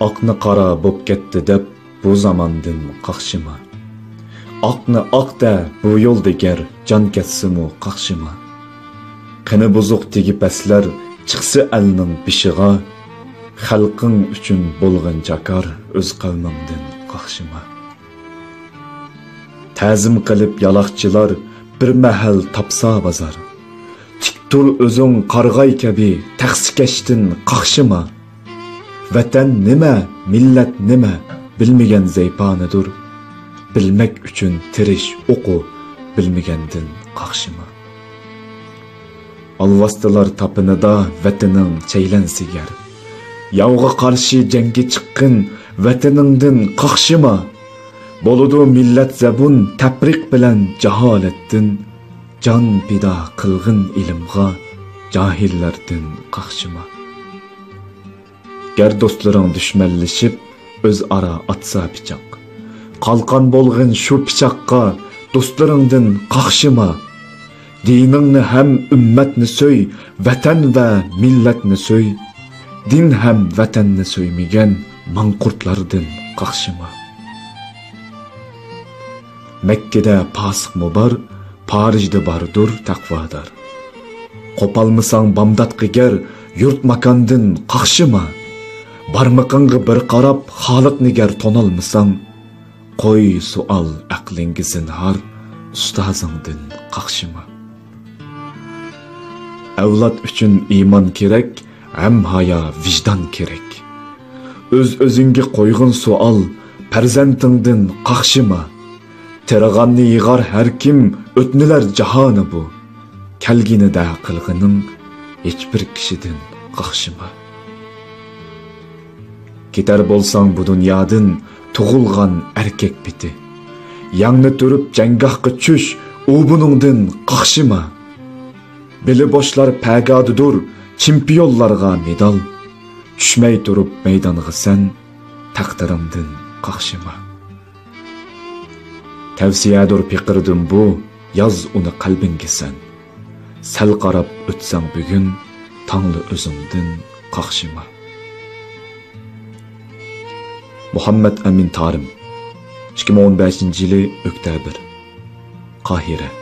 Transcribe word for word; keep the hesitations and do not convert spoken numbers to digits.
ئاقنى قارا بوپ كەتتى دەپ، بۇ زاماندىن قاقشىما. ئاقنى ئاق دە، بۇ يولدا گەر جان كەتسىمۇ قاقشىما. قېنى بۇزۇق تېگىپ ئەسلەر چىقسا ئەلنىڭ بېشىغا، خەلقىڭ ئۈچۈن بولغىن جاكار، ئۆز قەۋمىڭدىن قاقشىما. تەزىم قىلىپ يالاقچىلار بىر مەھەل تاپسا بازار. تىك تۇر ئۆزۈڭ قارىغاي كەبى تەخسىكەشتىن قاقشىما. ۋەتەن نېمە، مىللەت نېمە، بىلمىگەن زەيپانىدۇر. بىلمەك ئۈچۈن تىرىش، ئوقۇ، بىلمىگەندىن قاقشىما. ئالۋاستىلار تاپىنىدا ۋەتىنىڭ چەيلەنسە گەر. ياۋغا قارشى جەڭگە چىققىن، ۋەتىنىڭدىن قاقشىما. بولىدۇ مىللەت زەبۇن تەپرىق بىلەن جاھالەتتىن. جان پىدا قىلغىن ئىلىمغا، جاھىللەردىن قاقشىما. گەر دوستلىرىڭ دۈشمەنلىشىپ، ئۆزئارا ئاتسا پىچاق، قالقان بولغىن شۇ پىچاققا، دوستلىرىڭدىن قاقشىما. دىنىڭنى ھەم ئۈممەتنى سۆي، ۋەتەن ۋە مىللەتنى سۆي. دىن ھەم ۋەتەننى سۆيمىگەن ماڭقۇرتلاردىن قاقشىما. مەككىدە پاسىقمۇ بار، پارىژدا باردۇر تەقۋادار. قوپالمىساڭ بامداتقا گەر، يۇرت ماكاندىن قاقشىما. بارمىقىڭغا بىر قاراپ خالىقنى گەر تونالمىساڭ، قوي سوئال ئەقلىڭگە زىنھار، ئۇستازىڭدىن قاقشىما. ئەۋلاد ئۈچۈن ئىمان كېرەك، ھەم ھايا، ۋىجدان كېرەك. ئۆز-ئۆزۈڭگە قويغىن سوئال، پەرزەنتىڭدىن قاقشىما. تېرىغاننى يىغار ھەر كىم، ئۆتنىلەر جاھانى بۇ. كەلگىنىدە قىلغىنىڭ، ھېچبىر كىشىدىن قاقشىما. كېتەر بولساڭ بۇ دۇنيادىن، تۇغۇلغان ئەركەك پېتى. يەڭنى تۈرۈپ جەڭگاھقا چۈش، ئۇ بۇنىڭدىن قاقشىما. بېلى بوشلار پەگادىدۇر، چېمپىيونلارغا مېدال. چۈشمەي تۇرۇپ مەيدانغا سەن، تەقدىرىڭدىن قاقشىما. تەۋسىيەدۇر پېقىردىم بۇ، ياز ئۇنى قەلبىڭگە سەن. سەل قاراپ ئۆتسەڭ بۈگۈن، تاڭلا ئۆزۈڭدىن قاقشىما. مۇھەممەد ئەمىن تارىم، ئىككى مىڭ ئون بەشىنچى يىلى ئۆكتەبىر، قاھىرە.